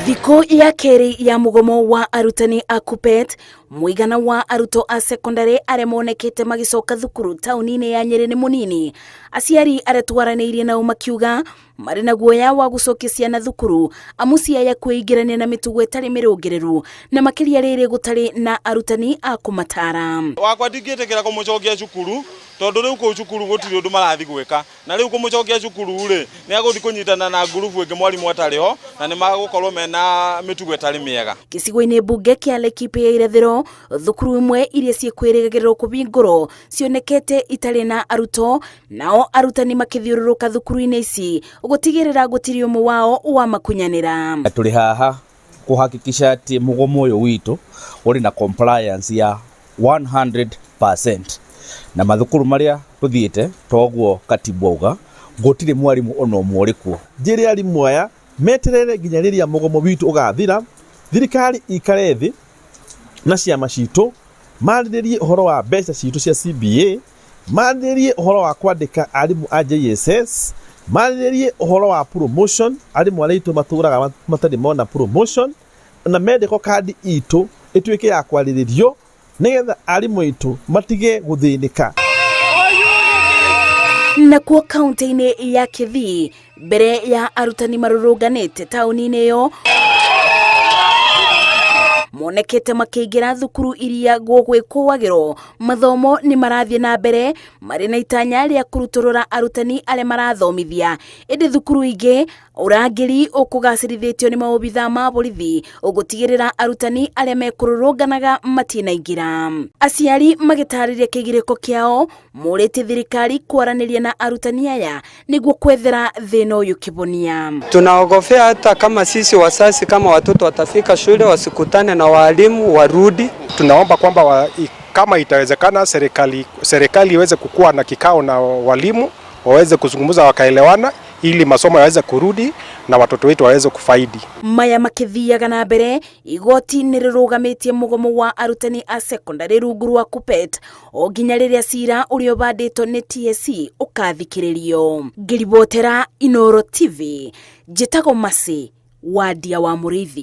Thikũ ya kerĩ ya mũgomo wa arutani a KUPPET, mũigana wa arutwo a sekondarĩ arĩa monekete magĩcoka thukuru taũni-inĩ ya Nyĩrĩ nĩ mũnini. Aciari arĩa twaranĩirie nao makiuga marĩ na guoya wa gũcokia ciana thukuru amu ciaya kwĩingĩrania na mĩtugo ĩtarĩ mĩrũngĩrĩru na makĩria rĩrĩ gũtarĩ na arutani a kũmataara. Wakwa ndingĩtĩkĩra kũmũcokia cukuru tondũ rĩu kũu cukuru gũtirĩ ũndũ marathiĩ gwĩka na rĩu kũmũcokia cukuru rĩ nĩ agũthiĩ kũnyitana na ngurubu ĩngĩ mwarimũ atarĩ ho na nĩ magũkorwo mena mĩtugo ĩtarĩ mĩega. Gĩcigo-inĩ mbunge kĩa Laikipia ya irathĩro, thukuru imwe iria ciĩkwĩrĩgagĩrĩrwo kũhingũrwo cionekete itarĩ na arutwo, nao arutani makĩthiũrũrũka thukuru-inĩ ici gũtigĩrĩra gũtirĩ ũmwe wao wamakunyanĩra. Tũrĩ haha kũhakikisha atĩ mũgomo ũyũ witũ ũrĩ na compliance ya 100% na mathukuru marĩa tũthiĩte toguo katibu auga gũtirĩ mwarimũ ona ũmwe ũrĩ kuo. Njĩre arimũ aya meterere nginya rĩrĩa mũgomo witũ ũgathira, thirikari ikare thĩ na ciama citũ marĩrĩrie ũhoro wa mbeca citũ cia CBA, marĩrĩrie ũhoro wa kwandĩka arimũ a JSS, marĩrĩrie ũhoro wa promotion, arimũ arĩa aitũ matũraga matarĩ mona promotion, na medical card itũ ĩtuĩke ya kwarĩrĩrio nĩgetha arimũ aitũ matige gũthĩnĩka. Nakuo kaunti-inĩ ya Kisii mbere ya arutani marũrũnganĩte taũni-inĩ ĩyo monekete makĩingĩra thukuru iria gũgwĩkũagĩrwo mathomo nĩ marathiĩ na mbere marĩ na itanya rĩa kũrutũrũra arutani arĩa marathomithia ĩndĩ thukuru ingĩ ũrangĩri ũkũgacĩrithĩtio nĩ maobitha ma borithi ũgũtigĩrĩra arutani arĩa mekũrũrũnganaga matinaingĩra. Aciari magĩtarĩria kĩgirĩko kĩao morĩtie thirikari kwaranĩria na arutani aya nĩguo kwethera thĩna ũyũ kĩbonia. Tunaogofea hata kama sisi wazazi, kama watoto watafika shule wasikutane na walimu warudi. Tunaomba kwamba kama itawezekana serikali iweze kukua na kikao na walimu waweze kuzungumza wakaelewana, ili masomo yaweze kurudi na watoto wetu waweze kufaidi. Maya makĩthiaga na mbere, igoti nĩ rĩrũgamĩtie mũgomo wa arutani a sekondarĩ rungu rwa KUPPET o nginya rĩrĩa cira ũrĩa ũbandĩtwo nĩ TSC ũkathikĩrĩrio. Ngĩribotera Inooro TV, njĩtagwo Mercy Wandia wa Mũrĩithi.